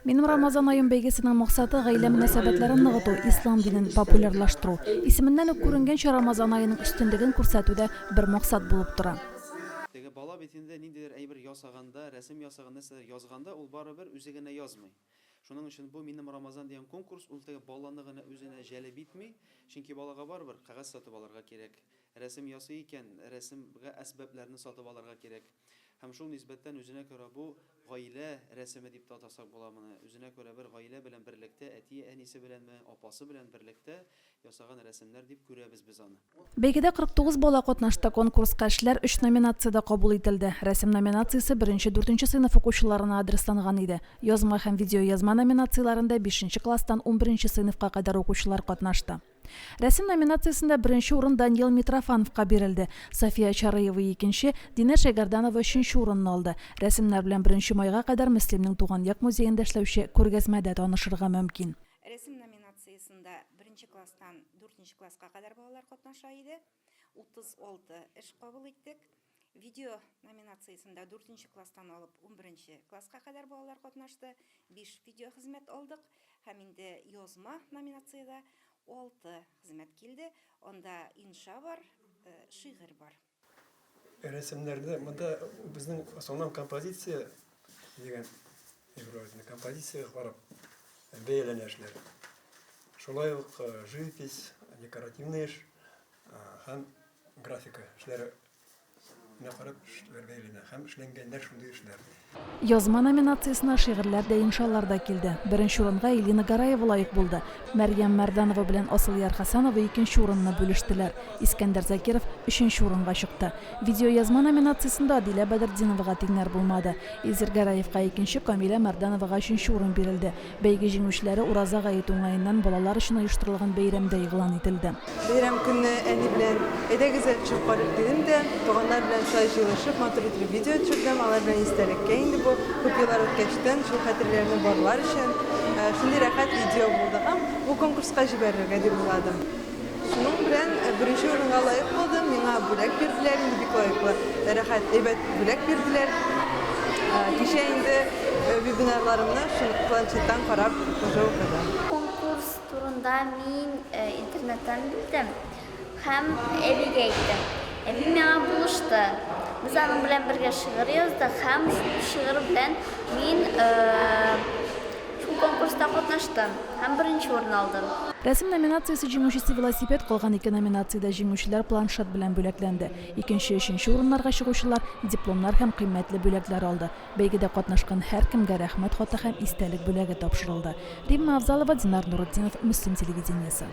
Минем Рамазан аем бәйгесенең максаты, гаилә мөнәсәбәтләрен ныгыту, ислам динен популярлаштыру. Исеменнән үк күренгәнчә, Рамазан аеның өстенлеген күрсәтү дә бер максат булып тора. Теге бала бит инде ниндидер әйбер ясаганда, рәсем ясаганда, нәрсәдер язганда, ул барыбер үзе генә язмый. Шуның өчен бу Минем Рамазан дигән конкурс ул теге баланы гына үзенә җәлеп итми, чөнки балага барыбер кәгазь сатып алырга кирәк, рәсем ясый икән, рәсемгә әсбапларны сатып алырга кирәк. Һәм шул нисбәттән үзенә күрә бу гаилә рәсеме дип тә атасак була моны. Үзенә күрә бер гаилә белән берлектә, әти-әнисе беләнме, апасы белән берлектә ясаган рәсемнәр дип күрәбез без аны. Бәйгедә 49 бала катнашты. Конкурска эшләр өч номинациядә кабул ителде. Рәсем номинациясе беренче, дүртенче сыйныф укучыларына адресланган иде. Язма һәм видеоязма номинацияләрендә бишенче класстан унберенче сыйныфка кадәр укучылар катнашты. Рәсем номинациясендә беренче урын Даниил Митрофановка бирелде. София Чарыева икенче, Динә Шәйгәрданова өченче урынны алды. Рәсемнәр белән беренче майга кадәр Мөслимнең туган як музеенда эшләүче күргәзмәдә танышырга мөмкин. Рәсем номинациясендә беренче класстан дүртенче класска кадәр балалар катнаша иде. 36 эш кабул иттек. Видео номинациясендә дүртенче класстан алып унберенче класска кадәр балалар катнашты. Биш видеохезмәт алдык. Һәм инде язма номинациядә алты хезмәт килде. Анда инша бар, шигырь бар. Рәсемнәрдә монда безнең основном композиция дигән әйбер композициягә карап бәяләнә эшләр. Шулай ук живопись, декоративный эш һәм графика эшләре менә карап эшләр бәяләнә һәм эшләнгәннәр шундый эшләр. Язма номинациясенә шигырьләр дә, иншалар да килде. Беренче урынга Элина Гараева лаек булды. Мәрьям Мәрданова белән Асылъяр Хәсәнова икенче урынны бүлештеләр. Искәндәр Закиров өченче урынга чыкты. Видеоязма номинациясендә Адилә Бәдертдиновага тиңнәр булмады. Илзир Гәрәевка икенче, Камилә Мәрдановага өченче урын бирелде. Бәйге җиңүчеләре Ураза гаете уңаеннан балалар өчен оештырылган бәйрәмдә игълан ителде. Бәйрәм көнне әни белән әйдәгез әле төшеп карыйк дидем дә, туганнар белән шулай җыелышып, матур итеп видео төшердем, алар белән истәлеккә инде бу, күп еллар үткәчтен, шул хәтерләрне барлар өчен шундый рәхәт видео булды һәм бу конкурска җибәрергә дип уйладым. Шуның белән беренче урынга лаек булдым, миңа бүләк бирделәр, инде бик лаеклы, рәхәт, әйбәт бүләк бирделәр. Кичә инде вебинарларымны шул планшеттан карап уже укыдым. Конкурс турында мин интернеттан белдем һәм әбигә әйттем. Әби миңа булышты. Без аның белән бергә шигырь яздык һәм шул шигырь белән мин шул конкурста катнаштым һәм беренче урын алдым. Рәсем номинациясе җиңүчесе велосипед, калган ике номинациядә җиңүчеләр планшет белән бүләкләнде. Икенче, өченче урыннарга чыгучылар дипломнар һәм кыйммәтле бүләкләр алды. Бәйгедә катнашкан һәркемгә Рәхмәт хаты һәм истәлек бүләге тапшырылды. Римма Авзалова, Динар Нуретдинов, Мөслим телевидениесе.